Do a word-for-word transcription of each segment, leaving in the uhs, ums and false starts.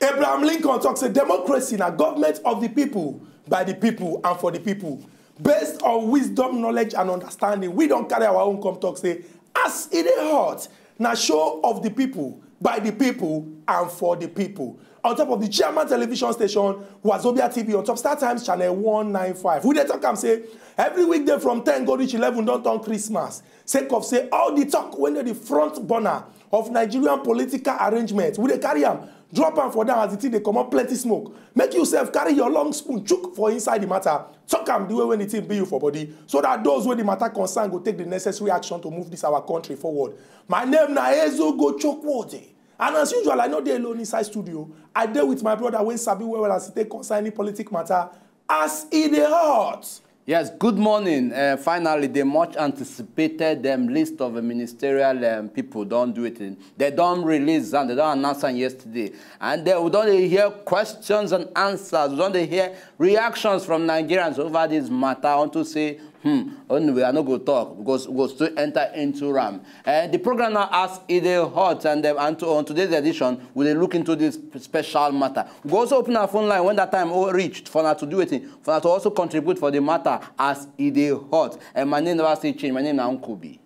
Abraham Lincoln talk say democracy na government of the people, by the people, and for the people. Based on wisdom, knowledge, and understanding, we don carry our own come talk say, as e dey hot, na show of the people, by the people, and for the people. On top of the Chairman Television Station, Wazobia T V, on top Star Times Channel one nine five. We dey talk am say every weekday from ten go reach eleven don turn Christmas. Sake of say all the talk wey dey the front burner of Nigerian political arrangement, we dey carry am, drop am for down as the thing dey comot plenty smoke. Make you sef carry your long spoon, chook for inside the matter, talk am the way wey the thing be you for body, so that those wey the matter concern go take the necessary action to move this our country forward. My name na Ezo Go Chokwote, and as usual, I no dey alone inside studio. I dey with my brother wey sabi well well as e take concern any politic matter as e dey hot. Yes, good morning. Uh, finally, the much anticipated um, list of uh, ministerial um, people don't do it. In, they don't release and they don't announce am yesterday. And uh, we don't hear questions and answers. We don't hear reactions from Nigerians over this matter. I want to say, hmm, anyway, I no go talk because we go still enter into ram. Uh, the program now as e dey hot, and, um, and to, on today's edition, we dey look into this special matter. We go also open our phone line when that time o- reach for now to do it, for now to also contribute for the matter as e dey hot. And my name never still change. My name na Uncle B.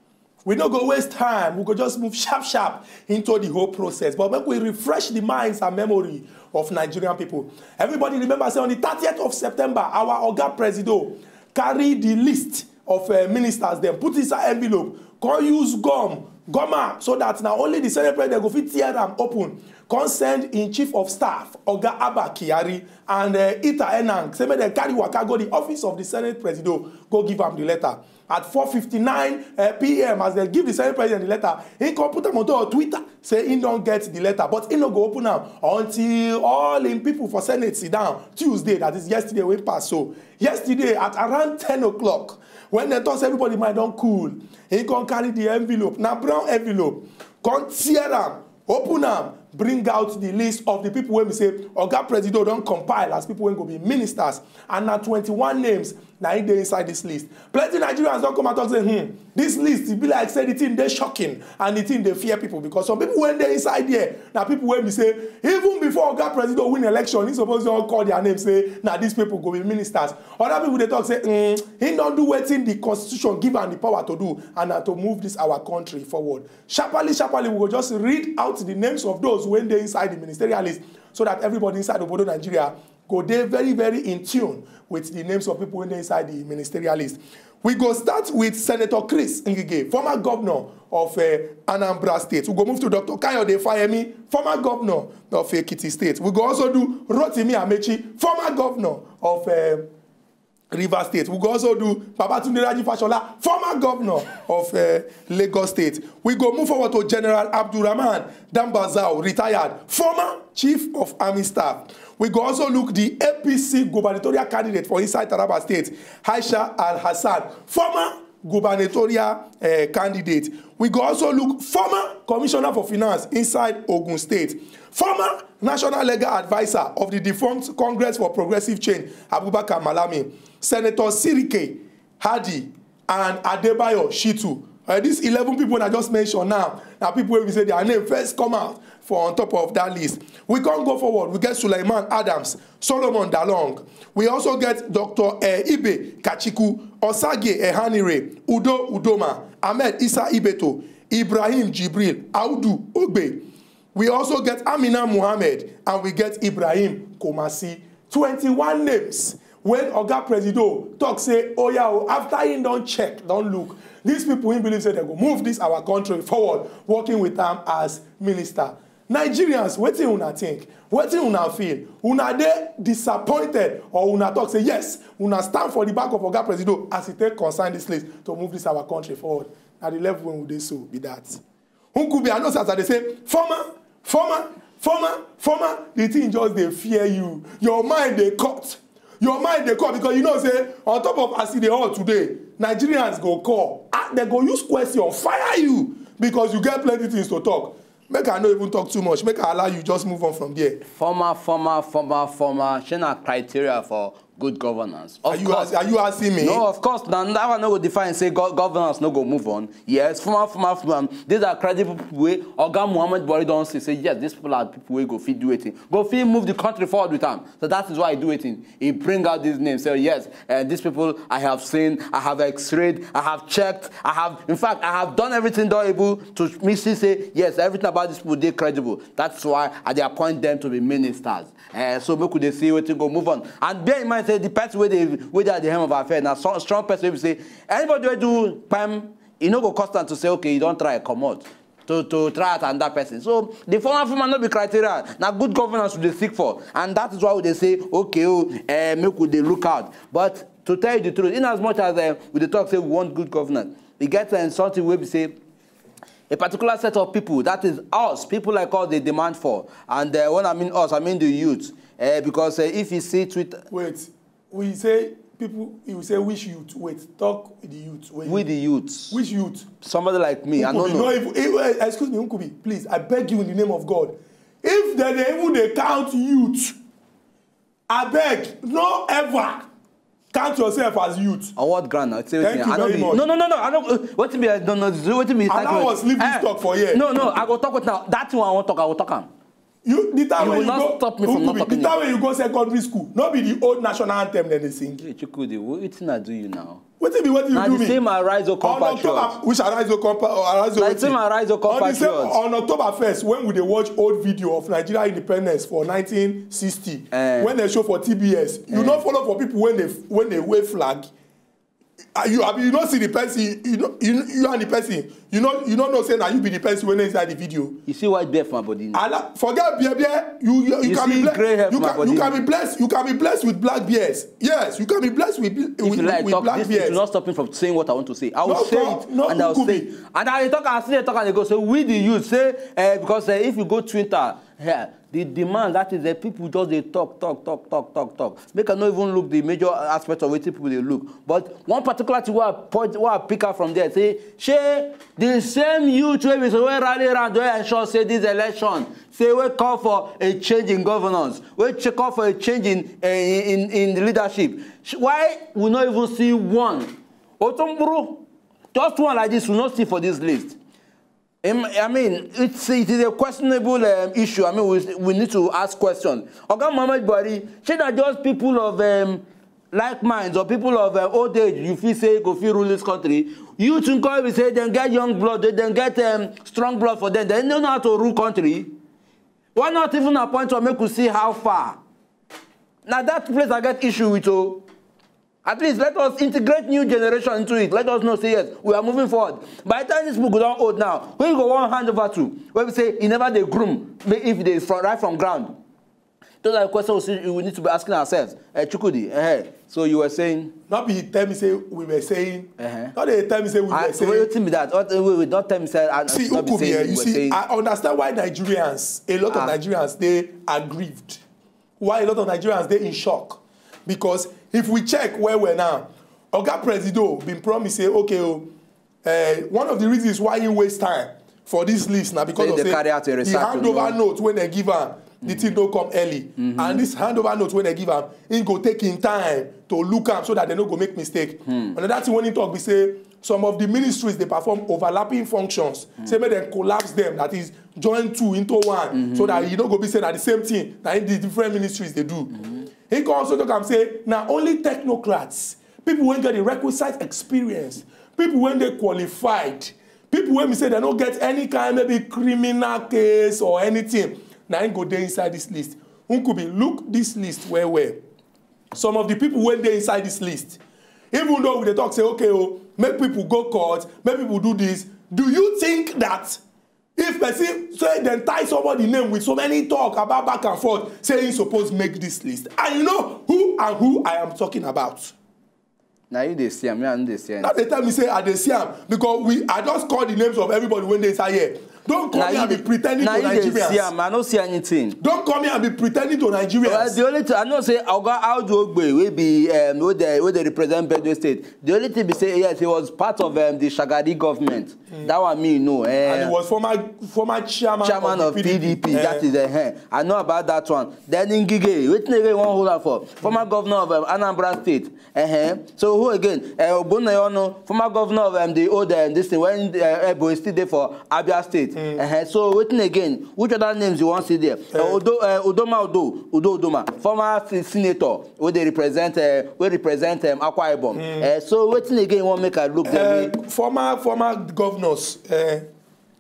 We no go waste time. We go just move sharp sharp into the whole process. But make we refresh the minds and memory of Nigerian people. Everybody remember say on the thirtieth of September, our Oga Presido carry the list of uh, ministers dem put inside envelope, come use gum gum am so that na only the Senate president go fit tear am open, come send im chief of staff, Oga Abba Kyari, and uh, Ita Enang, say make dem carry waka go the office of the Senate presido, go give am the letter. At four fifty-nine uh, p.m., as dem give the Senate president the letter, he come put am on top of Twitter say he don get the letter, but he no go open am until all im people for Senate sit down Tuesday, that is yesterday wey pass. So yesterday at around ten o'clock, when dem talk say everybody mind don cool, he come carry the envelope, na brown envelope, come tear am, open am, bring out the list of the people wey be say Oga Presido don compile as people wey go be ministers, and na twenty-one names na im dey inside this list. Plenty Nigerians don come and talk say, hmm, this list, e be like say the thing dey shocking and the thing dey fear people, because some people wey dey inside there na people wey be say even before Oga Presido win election, he suppose don call their name say na these people go be ministers. Other people dey talk say, hmm, he don do wetin the constitution give am the power to do, and na to move this our country forward. Sharply, sharply, we go just read out the names of those wey dey inside the ministerial list, so that everybody inside obodo Nigeria go dey very, very in tune with the names of people wey dey inside the ministerial list. We go start with Senator Chris Ngige, former governor of uh, Anambra State. We go move to Doctor Kayode Fayemi, former governor of Ekiti State. We go also do Rotimi Amechi, former governor of uh, Rivers State. We go also do Babatunde Raji Fashola, former governor of uh, Lagos State. We go move forward to General Abdulrahman Dambazao, retired, former chief of army staff. We go also look the A P C gubernatorial candidate for inside Taraba State, Aisha Al Hassan, former gubernatorial uh, candidate. We go also look former commissioner for finance inside Ogun State, former national legal adviser of the defunct Congress for Progressive Change, Abubakar Malami, Senator Sirike Hadi, and Adebayo Shitu. Uh, these eleven people I just mentioned now, now people will say their name first come out for on top of that list. We can't go forward. We get Suleiman Adams, Solomon Dalong. We also get Doctor Uh, Ibe Kachiku, Osage Ehanire, Udo Udoma, Ahmed Isa Ibeto, Ibrahim Jibril, Audu Ogbe. We also get Amina Mohammed, and we get Ibrahim Komasi. Twenty-one names. When Oga Presido talk say, oh yeah, oh, after he don check, don look, these people he believe say they go move this our country forward, working with them as minister. Nigerians, wetin una think? Wetin una feel? Una dey disappointed or una talk say yes, una stand for the back of Oga Presido as he take concern this list to move this our country forward? Na the level wey we dey so be that. Nkubi, I know as I dey say, former, former, former, former, the thing just dey fear you. Your mind dey cut. Your mind dey cut because you know say on top of as e dey hot today, Nigerians go call. Ah, they go use question, fire you because you get plenty things to talk. Make I no even talk too much. Make I allow you just move on from there. Former, former, former, former. Shey na criteria for Good governance. Are you, ask, are you asking me? No, of course. Now that one no go define say go, governance no go move on. Yes, former, former, former. These are credible people. Wey Oga Muhammad Buhari don say, say yes, these people are people wey go fit do wetin, go fit move the country forward with am. So that is why I do wetin. He bring out these names. Say yes, uh, these people I have seen, I have X-rayed, I have checked, I have, in fact, I have done everything done able to me see say yes, everything about these people dey credible. That's why I dey appoint them to be ministers. Uh, so make we dey see wetin go move on. And bear in mind say the person wey dey wey dey at the helm of affair na some strong person wey be say anybody wey do kpam, e no go constant to say okay, you don try comot to to try out another person. So the former former no be criteria. Na good governance we dey seek for, and that is why we dey say okay o, uh, make we dey look out. But to tell you the truth, in as much as uh, we dey talk say we want good governance, e get uh, something wey be say a particular set of people, that is us, people like us, dey demand for. And uh, when I mean us, I mean the youth. Uh, because uh, if you see Twitter, Wait, we say people, you say which youth? Wait, talk with the youth. Wait. We the youths, Which youth? Somebody like me, I don't Nkubi, know. No, even, eh, eh, excuse me, Nkubi, please, I beg you in the name of God. If they, they even they count youth, I beg, no ever count yourself as youth. On what ground now? Say Thank wetin? you I no very be much. No, no, no, no. I no. Uh, wetin be? I don't know. Wetin be? Allow us leave this Eh, talk for here. No, no. I go talk with now. That thing I wan talk, I go talk am. You, the time You when will you not go, stop me from Nkubi, not talking. The time when you go secondary school, not be the old national anthem that they sing. Hey, Chukwudi, wetin I do you now? Wetin be wetin you Na do the me? same Arise O Come On October, Patriots. Which Arise O Come Pa- or Arise O Na the wetin? same Arise O Come On the same- Patriots. On October first, when we dey watch old video of Nigeria independence for nineteen sixty, Eh. When they show for T B S, you no follow for people when they when they wave flag. Ah, you abi you no see the person, you know you you and the person, you know you no know say na you be the person wey dey inside the video. You see white bear for my body now. Ala, forget bear bear. You you, you You can be see ble- grey hair you for my can body. You can be blessed. You can be blessed with black beards. Yes, you can be blessed with bl- If with, you like with talk, black this beards. Will not stop me from saying what I want to say. I will No, say no, it, no, and I will Nkubi. Say it. And I talk, I still talk, and they go say we the youth say uh, because uh, if you go Twitter, yeah, the demand that is the people just they talk, talk, talk, talk, talk, talk. Make I no even look the major aspect of what people they look. But one particular thing where I point, where I pick up from there, say, shey the same youth wey we say wey rally around wey ensure say this election say wey call for a change in governance, wey ch- call for a change in uh, in in the leadership. Sh- Why we no even see one? Otumburu, just one like this, we no see for this list. Im- I mean, it's, it is a questionable um, issue. I mean, we, we need to ask questions. Oga Muhammad Buhari, shey na just people of um, like minds or people of uh, old age you feel say go fit rule this country? Youth nko be say dem get young blood, dem- dem get um, strong blood for them. Dem no know how to rule country. Why not even appoint one make we see how far? Na that place I get issue with o. At least let us integrate new generation into it. Let us know say yes, we are moving forward. By the time these people go don old now, who you go wan hand over to? Wey be say e never dey groom, may- if e dey from, right from ground. Those are the questions we, see, we need to be asking ourselves. Uh, Chukwudi, uh, so you were saying. Not be tell me say we were saying. Uh-huh. Not they tell me say we I, were saying. Wetin be that? What, wait, wait, don't tell me say I, See, not be Nkubi, saying eh, you you were see, saying. I understand why Nigerians, a lot Ah. Of Nigerians, they are grieved. Why a lot of Nigerians they in shock, because if we check where we're now, Oga Presido been promise say okay, oh, uh, one of the reasons why he waste time for this list now because Say of they say, carry out a the research, handover you know. Note when they give am, the thing don't come early, and this handover note when they give am, he go take in time to look am so that they no go make mistake. Another thing when he talk, we say some of the ministries they perform overlapping functions. Say make them collapse them, that is join two into one, so that you no go be say na the same thing that in the different ministries they do. He can also talk and say na only technocrats, people when get the requisite experience, people when they qualified, people when we say they don't get any kind maybe criminal case or anything. Now he go there inside this list. Who could be look this list where where some of the people when they inside this list, even though we dey talk say okay, oh, make people go court, make people do this. Do you think that if person say then tie somebody name with so many talk about back and forth, say he suppose make this list, and you know who and who I am talking about? Now you dey see am, me I no dey see am. Now they tell me say I dey see am because we I just call the names of everybody when they say here. Don't come here and be pretending to Na you dey see Nigerians. Am, I no see anything. Don't come here and be pretending to Well, Nigerians. The only thing I know say Oga Audu Ogbe wey be um, wey dey wey dey represent Benue State. The only thing be say yes, he was part of um, the Shagari government. That one me know. Eh. And he was former former chairman, Chairman of P D P. Eh. That is uh, I know about that one. Then Ngige, wetin again wan hold am for? Former governor of um, Anambra State. Uh-huh. So who again? Uh, Ogbonnayonu, former governor of um, the old um, this thing when uh, Ebonyi still dey for Abia State. Uh-huh. So wetin again? Which other names you wan see there? Uh, Odo, uh, Udoma Udo, Udo Udoma, former se- senator wey dey represent uh, wey represent um, Akwa Ibom. Uh, so wetin again you wan make I look there? Uh, former former governors. Uh,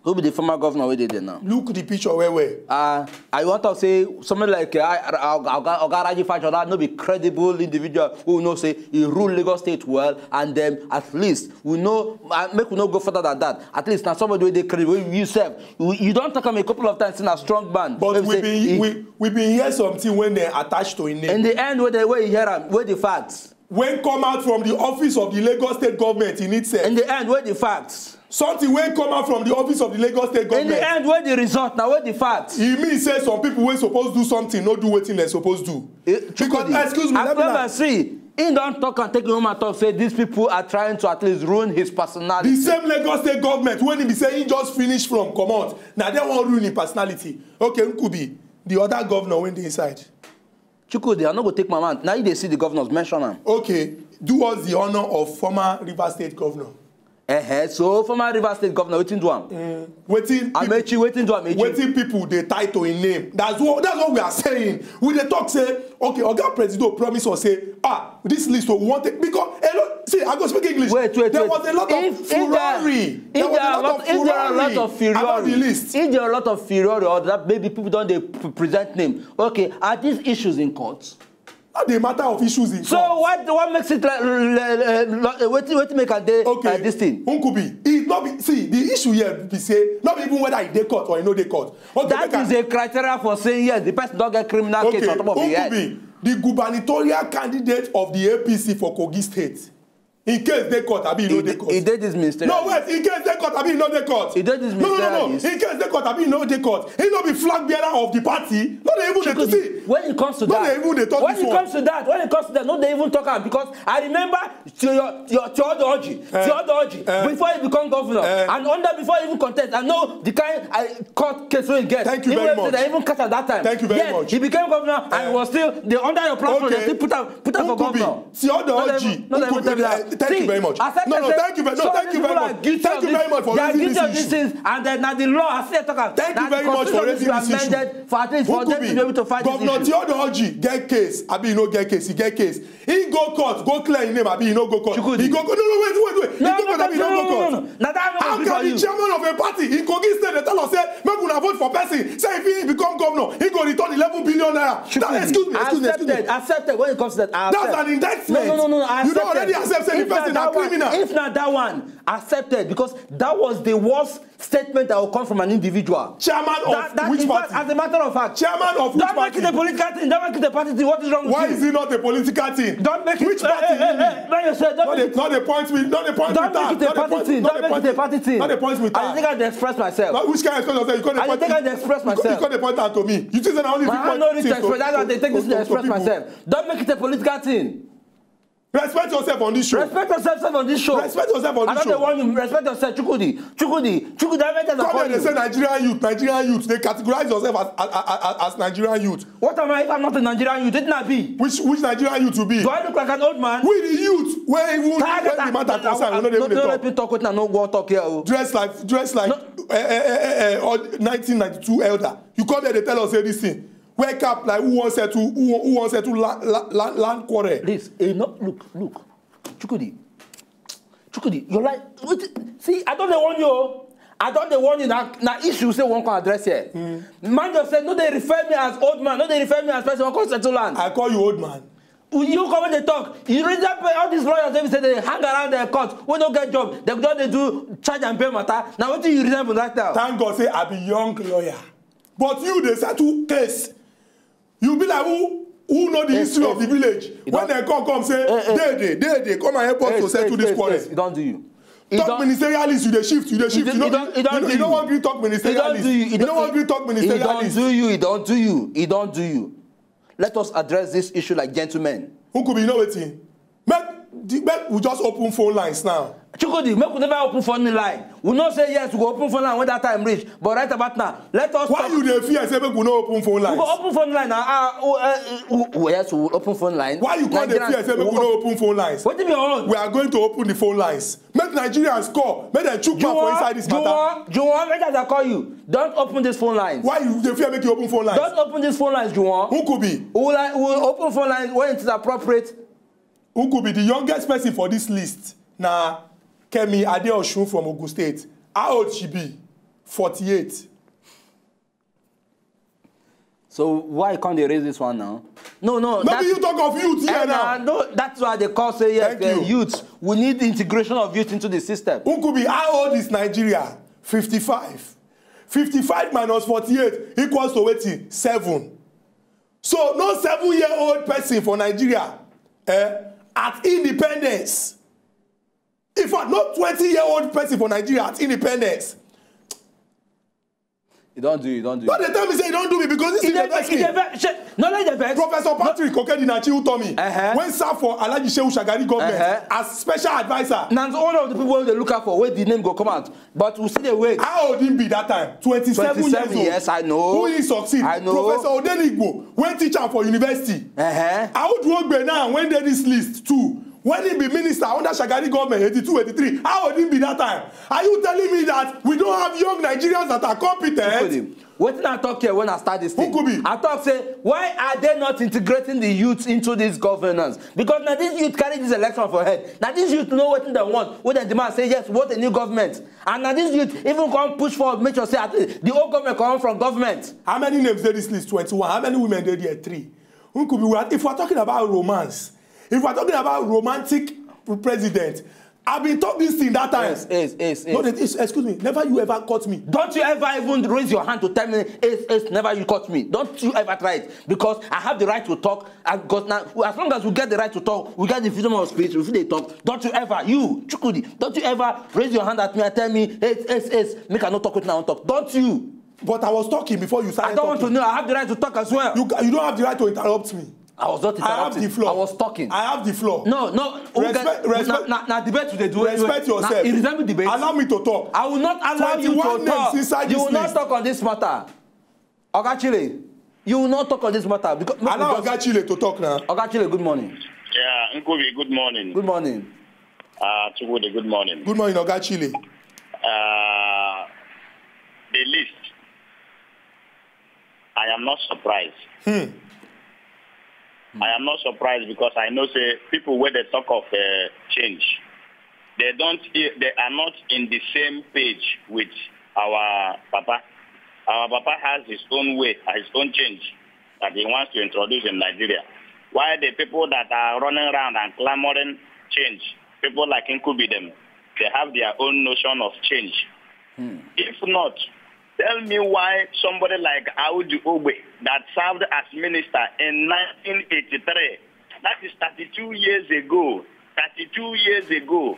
Who be the former governor wey dey there now? Look the picture well well. Uh, I want to say something like uh, Oga Oga Raji Fashola no be credible individual who know say he rule Lagos State well, and um, at least we know uh, make we no go further than that. At least na somebody wey dey credible. You sef, you, you don talk am a couple of times say na strong man. But Wey we say been he- we we been hear something when they attach to a name. In the end, wey dey wey you hear am, wey the facts. When come out from the office of the Lagos State government in itself. In the end, wey the facts. Something wey come out from the office of the Lagos State In government. The end, wey the result na wey the facts. E mean say some people wey suppose do something no do wetin dem suppose do. Eh, Because Chukwudi, excuse me, let me Abiola na- see, he don talk and take him home and talk say these people are trying to at least ruin his personality. The same Lagos State government when he be say he just finish from comot, na dem wan ruin him personality. Okay, Nkubi, the other governor wey dey inside. Chukwudi, I no go take my man. Now you dey see the governors mention am. Okay, do us the honor of former Rivers State governor. Uh-huh. So former Rivers State governor wetin do am? Wetin Amechi wetin do Amechi? Wetin people dey tie to im name? That's what that's what we are saying. We dey talk say, okay, Oga Presido promise us say, ah, this list we want it because a lot. See, I go speak English. Wait, wait, there wait. was a lot If- of if there- furore. if There was there a are lot lot- of if there are a lot furore of furore, about the list. If there are a lot of furore or that maybe people don dey pre- present name, okay, are these issues in court? Not the matter of issues in So court. What what makes it like, uh, uh, wetin wetin make am dey Okay, uh, this thing? Nkubi, e no be see the issue here be say no be even whether e dey court or e no dey court. Okay, That make I- is a criteria for saying yes, the person don get criminal Okay, case on top of the head. Nkubi, the gubernatorial candidate of the A P C for Kogi State. In case dey court, abi e no He dey dey- court. he dey this ministerial. No, wait, in case dey court, abi e no dey court. He dey this No, no, no, no. ministerial list. In case dey court, abi e no dey court. He no be flag bearer of the party. No dey even dey Chukwudi, see. When it comes to No that, dey even dey talk when this it one. Comes to that, when it comes to that, no dey even talk am because I remember Teodo Oji, Eh, Teodo Oji, eh, before he become governor, eh. And under before he even contest, I know the kind I court case wey he get. Thank you Even very if much. They even catch at that time. Thank you very Yet, much. He became governor and Eh. he was still the under your platform. Okay. They still put am put am for Nkubi, governor. Teodo No dey Oji, even- no dey even Nkubi, tell me eh, that. thank you See, very much. Accept No, no, say thank you very- no, some thank you people very are much. guilty Thank of you this. very much for They are raising guilty of this these issue. Things, and then now the law. I still talk am. Thank Now you the very much for constitution raising should this be issue. Amended for at least for them to be able to fight Governor this issue. Teodo Oji get case, abi e no get case, he get case. He go court, go clear him name, abi e no go court. Chukwudi. He go court. No, no, wait, wait, wait. He No, go no, court, abi e no go no, no, court. no, no. Na that How one be for can the you. Chairman of a party in Kogi State dey tell us say make una vote for person? Say if he become governor, he go return eleven billion naira. Chukwudi, That, excuse me, excuse me, excuse me, accepted, excuse me. Accepted when it comes to that. I That's accept. An indictment. No, no, no, no. I You don accepted. Already accept say the If na person na that one- criminal. If na that one, accepted because that was the worst statement that will come from an individual. Chairman of That- that- which in party? Fact, as a matter of fact, Chairman of which don't make party? It a political thing. Don't make it a party thing. What is wrong with Why you? Is it not a political thing? Don't make it. Which Hey, party? Hey, hey, hey, man, you said don't Not make the, not the point with, not the point Don't with that. Make it a party thing. Don't make it a party thing. Not the point with I that. Think I dey express myself. Not which kind of expression you can't I point. Think I dey express You can't- myself. You can't point that to me. You think that only My people hand no reach to express. That's why they take this to express myself. Don't make it a political thing. Respect yourself on this show. Respect yourself on this show. Respect yourself on this show. I don't want you respect yourself, Chukwudi. Chukwudi, Chukwudi. How many times I Come call here, they you? Say Nigerian youth, Nigerian youth. They categorize yourself as as, as, as Nigerian youth. What am I if I'm not a Nigerian youth? Didn't I be? Which which Nigerian youth you be? Do I look like an old man? We the youth, where even Tired when of the matter that. Concern, we no dey even No, dey no, talk. Let me talk with now. No go talk here. Oh. Dress like dress like No. Eh, eh, eh, eh, eh, all nineteen ninety-two elder. You come here, they tell us everything. Wake up like who wants settle who, who wants settle land, land, land quarrel. Please, eh, no, look, look, Chukwudi, Chukwudi, you're like, wait, see, I don't dey warn you. Oh. I don't dey warn you. Now, now issue say one can address here. Mm. Man just said, no, they refer me as old man. No, they refer me as person who come settle land. I call you old man. You come and they talk. You read that all these lawyers. They say they hang around their court. We don't get job. They don't they do charge and pay matter. Now what do you resign from that now? Thank God say I be young lawyer. But you they settle case. You be like who who know the history of the village. When they come come say they they they they come and help us to settle this quarrel. It don't do you. Talk ministerialist, you dey shift, you dey shift. You no wan gree talk ministerialist. You no wan gree talk ministerialist. He don't do you. He don't do you. Let us address this issue like gentlemen. Who could be, you know wetin? Make the, make we just open phone lines now. Chukudi, make we never open phone line. We know say yes, we go open phone line when that time reach. But right about now, let us. Why you dey fear say make we no open phone lines? We go open phone line now. Ah, oh, uh, uh, yes, we will open phone line. Why you come dey fear say make we no open phone lines? Wetin be your own? We are going to open the phone lines. Make Nigerians call. Make dem chook mouth for inside this matter. Juwon, Juwon, make as I call you. Don't open this phone lines. Why you dey fear make you open phone lines? Don't open this phone lines, Juwon. Who could be? We will, like, we will open phone lines when it is appropriate. Who could be the youngest person for this list? Na Kemi Adeosun from Ogun State. How old she be? Forty-eight. So why can't they raise this one now? No, no. Maybe you talk of youth here now. No, that's why they call say yes, youth. We need integration of youth into the system. Who could be? How old is Nigeria? Fifty-five. Fifty-five minus forty-eight equals to wetin? Seven. So no seven-year-old person for Nigeria, eh, at independence. In fact, no twenty-year-old person for Nigeria at independence. You don't do, you don't do. No, they tell me say you don't do me because this is the best thing. No, let the best. Professor Patrick Okedinachi, who told me, when serve for Alhaji Shehu Shagari government as special advisor. Now, all of the people wey they look out for, where the name go come out. But we still dey wait. How old him be that time? Twenty-seven years old. Yes, I know. Who he succeed? I know. Professor Odenigbo, wey teach am for university. Audu Ogbe now, wey dey this list too. When he be minister under Shagari government, eighty-two, eighty-three, how old him be that time? Are you telling me that we don't have young Nigerians that are competent? Wetin I talk here when I start this thing? Who could be? I talk say, why are they not integrating the youth into this governance? Because now this youth carry this election for head. Now this youth know wetin they want. When they demand say, yes, we want a new government. And now this youth even come push forward, make sure say at least the old government come from government. How many names dey this list? Twenty-one. How many women dey there? Three. Who could be? If we're talking about romance, if we're talking about romantic president, I've been taught this thing that time. Yes, yes, yes, yes. No, they, excuse me. Never you ever caught me. Don't you ever even raise your hand to tell me, yes, yes, never you caught me. Don't you ever try it. Because I have the right to talk. I, because now, as long as we get the right to talk, we get the freedom of speech, we fit dey talk. Don't you ever, you, Chukudi, don't you ever raise your hand at me and tell me, yes, yes, yes, make I no talk wetin I wan talk. Don't you? But I was talking before you started talking. I don't want to know. I have the right to talk as well. You, you don't have the right to interrupt me. I was not interrupting. I have the floor. I was talking. I have the floor. No, no. Respect, respect. Now, now debate we dey do. Respect yourself. It resemble debate. Allow me to talk. I will not allow you to talk. Twenty-one names inside this list. You will not talk on this matter. Oga Chile, you will not talk on this matter. Because, allow Oga Chile to talk now. Oga Chile, good morning. Yeah, Nkubi, good morning. Good morning. Uh, Chukwudi, good morning. Good morning, Oga Chile. Uh, the list, I am not surprised. Hmm. I am not surprised because I know say people wey dey talk of uh, change, they don't, they are not in the same page with our papa. Our papa has his own way, his own change that he wants to introduce in Nigeria. Why the people that are running around and clamoring change, people like Nkubi dem, they have their own notion of change. Hmm. If not, tell me why somebody like Audu Ogbe that served as minister in nineteen eighty-three, that is thirty-two years ago, thirty-two years ago,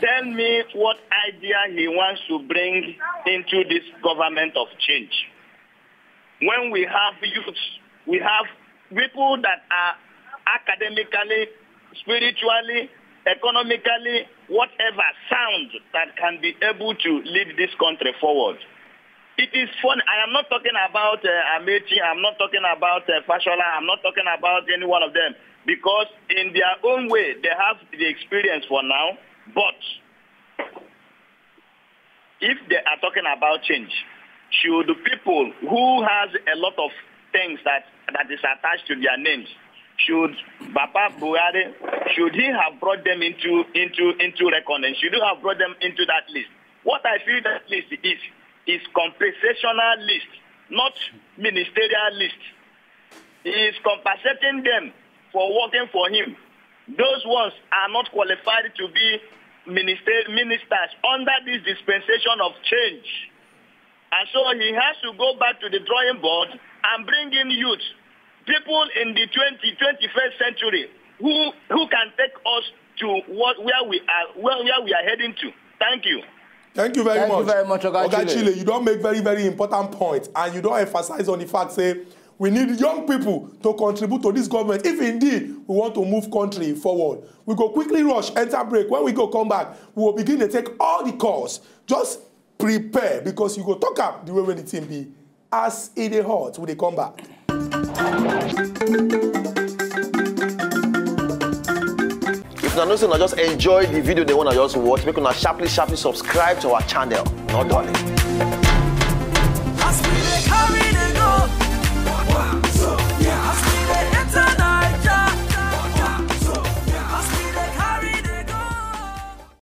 tell me what idea he wants to bring into this government of change. When we have youths, we have people that are academically, spiritually, economically, whatever, sound that can be able to lead this country forward. It is funny. I am not talking about uh, Amechi. I'm not talking about uh, Fashola. I'm not talking about any one of them because in their own way, they have the experience for now. But if they are talking about change, should people who has a lot of things that, that is attached to their names, should Baba Buhari, should he have brought them into, into, into reckoning? Should he have brought them into that list? What I feel that list is, is compensational list, not ministerial list. He is compensating them for working for him. Those ones are not qualified to be minister, ministers under this dispensation of change. And so he has to go back to the drawing board and bring in youth, people in the twenty, twenty-first century who, who can take us to what, where we are, where, where we are heading to. Thank you. Thank you very Thank much. you very much, Oga Chile. Chile, you don make very, very important point, and you don emphasize on the fact say we need young people to contribute to this government if indeed we want to move country forward. We go quickly rush, enter break. When we go come back, we will begin to take all the calls. Just prepare, because you go talk am the way wey the thing be. As e dey hot, we dey come back. If una know say una just enjoy the video, they wanna just watch, make una sharply sharply subscribe to our channel. Not darling.